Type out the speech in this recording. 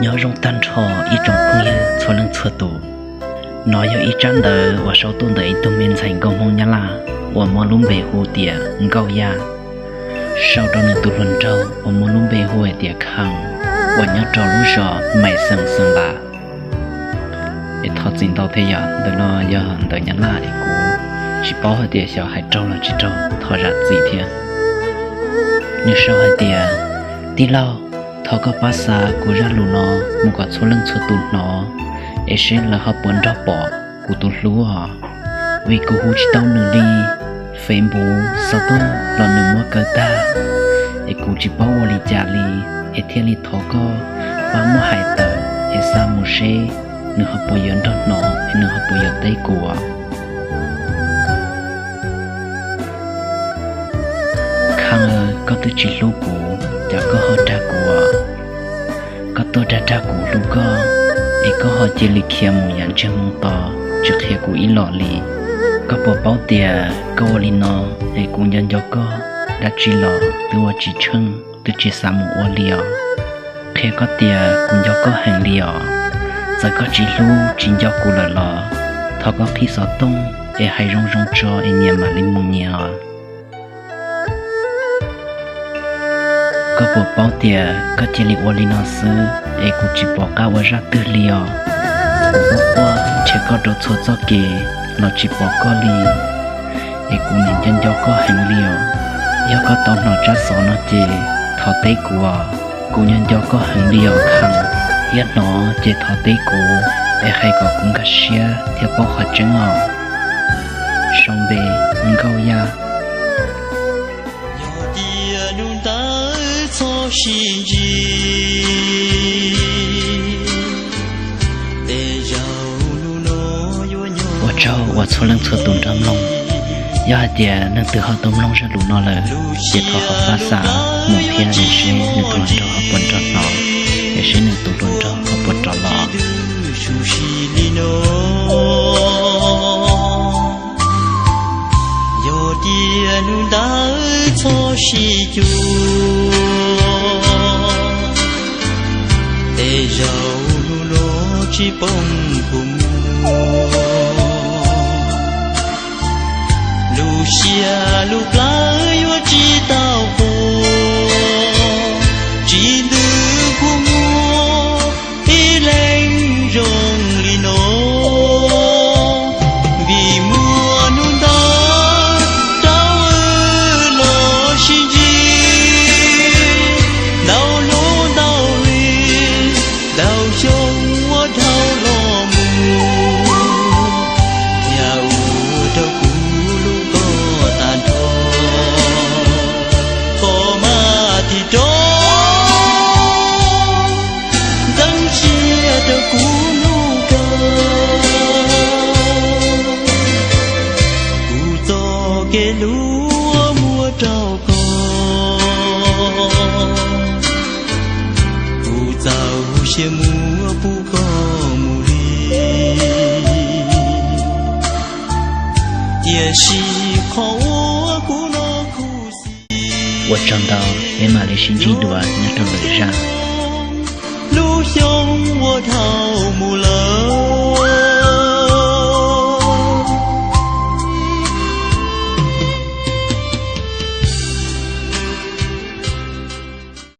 Nyob zoo tag nrho ib tsoom phooj ywg txhua leej txhua tus. Nov yog ib tsab ntawv uas sau tuaj ntawm ib tug me ntxhais nkauj Hmoob Nyab Laj uas muaj lub npe hu tias Nkauj Yaj. Sau rau nws tus hluas nraug uas muaj lub npe hu hais tias Kham uas nyob rau lub zos Maiv Xeem Xeem Las. Es thov txim ntau thiab yom, ntawm no yog ntawv Nyab Laj es kuv tsis paub hais tias xyov hais raug los tsis raug, thov zam txim thiab. Nws sau hais tias, tij laug, thov koj pab xa kuv zaj lus no mus kom txhua leej txhua tus hnov, es seb lawv ho puas nrog pom kuv tus hlub os. Vim kuv hu tsis tau nws li, Facebook xov tooj los nws muab kaw tag, es kuv tsis paub ua li cas li, es thiaj li thov koj pab muab hais tawm es xa mus seb nws ho puas yuav nrog hnov es nws ho puas yuav teb kuv os. Kham, koj twb tsis hlub kuv, cas koj ho dag kuv os? Koj tuaj dag dag kuv hlub koj, es koj ho cia li khiav mus yam ntsiag moo to, tsis qhia kuv ib los li. Koj puas paub tias koj ua li no es kuv nco nco koj dab tsi los twb ua tsis tsheej, twb tsis xav mus ua li os. Qhia koj tias kuv nco koj heev li os. Txawm koj tsis hlub tsis nco kuv lawm los thov koj qhib xov tooj es hais zoo zoo tso es nyias mam li mus nyias os. Koj puas paub tias koj cia li ua li no xwb es kuv tsis pom qab ua zaj twg li os. Kuv quaj quaj nrhiav koj rau txhua txoj kev los tsis pom koj li, es kuv nim nco nco koj heev li os. Yog koj tau hnov tsab xov no ces thov teb kuv os. Kuv nco nco koj heev li os Kham. Yog hnov ces thov teb kuv, es hais kom kuv nkag siab thiab paub qhov tseeb os. Sau npe, Nkauj Yaj. Yog tias hnub ntawd txhob sib ntsib, tej zaum hnub no yuav nyob. Ua tsaug uas txhua leej txhua tus nrog mloog. Yog hais tias leej twg ho tau mloog zaj lus no lawm, ces thov ho pab xa mus thiab es seb nws tus hluas nraug ho puas nrog hnov, es seb nws tus hluas nraug ho puas rov los. Yog tias hnub ntawd txhob sib cuag, tej zaum hnub no tsis poob kua muag. Lub siab lub plawv yuav tsis tau quas, tsis ntws kua muag ib leeg zoo li no. Vim muaj hnub ntawd rau wb los sib ntsib, ntau hnub ntau hli, ntau xyoo uas dhau los mus, thiaj ua rau kuv hlub koj tag nrho. Koj mas tig rov ntxeev siab rau kuv hnub kawg, kuv txoj kev hlub muab rau koj, kuv txaus siab muab pub koj mus li. Tiam sis qhov uas kuv hnov khuv xim. Ua tsaug ntau, peb mam li sib ntsib dua nyob rau lwm zaj. Lub xyoo uas dhau mus lawm,